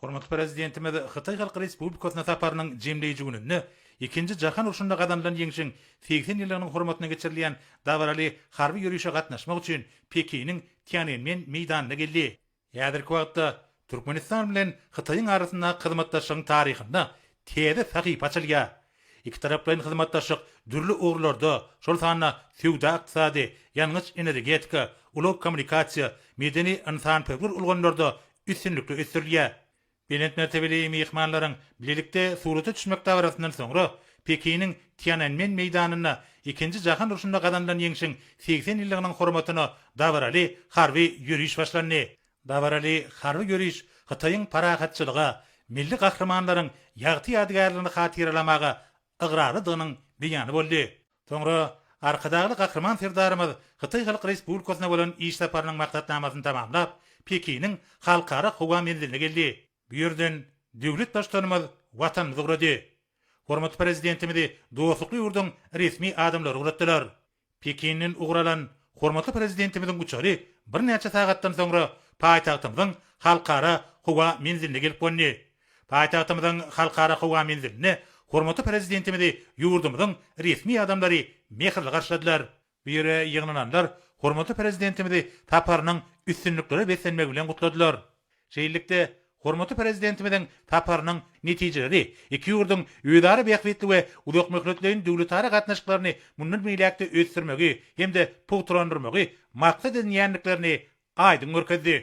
Hormatly Prezidentimiz Hytaý Halk Respublikasyna saparynyň jemleýji gününde Ikinji jahan urşunda gazanylan Ýeňşiň 80 ýyllygynyň hormatyna geçirilýän dabaraly harby ýörişe gatnaşmak üçin Pekiniň Týanenmen meýdanyna geldi. Häzirki wagtda Türkmenistan bilen Hytaýyň arasyndaky hyzmatdaşlygyň taryhynda täze sahypa açylýar. Ikitaraplaýyn hyzmatdaşlyk dürli ugurlarda, şol sanda söwda-ykdysady, ýangyç-energetika, ulag-kommunikasiýa, medeni-ynsanperwer ulgamlarda üstünlikli ösdürilýär. Belent mertebeli myhmanlaryň bilelikde surata düşmek dabarasyndan soňra, Pekiniň Týananmen meýdanynda Ikinji jahan urşunda gazanylan Ýeňşiň 80 ýyllygynyň hormatyna dabaraly harby ýöriş başlandy. Dabaraly harby ýöriş Hytaýyň parahatçylyga, milli gahrymanlaryň ýagty ýadygärligini hatyralamaga ygrarlydygynyň beýany boldy. Soňra Arkadagly Gahryman Serdarymyz Hytaý Halk Respublikasyna bolan iş saparynyň maksatnamasyny tamamlap, Pekiniň Halkara howa menziline geldi. Bu ýerden döwlet Baştutanymyz Watanymyza ugrady. Hormatly Prezidentimizi dostlukly ýurduň resmi adamlary ugratdylar. Pekinden ugur alan hormatly Prezidentimiziň uçary birnäçe sagatdan soňra paýtagtymyzyň Halkara howa menziline gelip gondy. Paýtagtymyzyň Halkara howa menzilinde hormatly Prezidentimizi ýurdumyzyň resmi adamlary mähirli garşyladylar. Bu ýere ýygnananlar hormatly Prezidentimizi saparynyň üstünliklere beslenmegi bilen gutladylar. Şeýlelikde, hormatly Prezidentimiziň saparynyň netijeleri iki ýurduň özara bähbitli we uzakmöhletleýin döwletara gatnaşyklaryny mundan beýläk-de ösdürmegi hem-de pugtalandyrmagy maksat edinýändiklerini aýdyň görkezdi.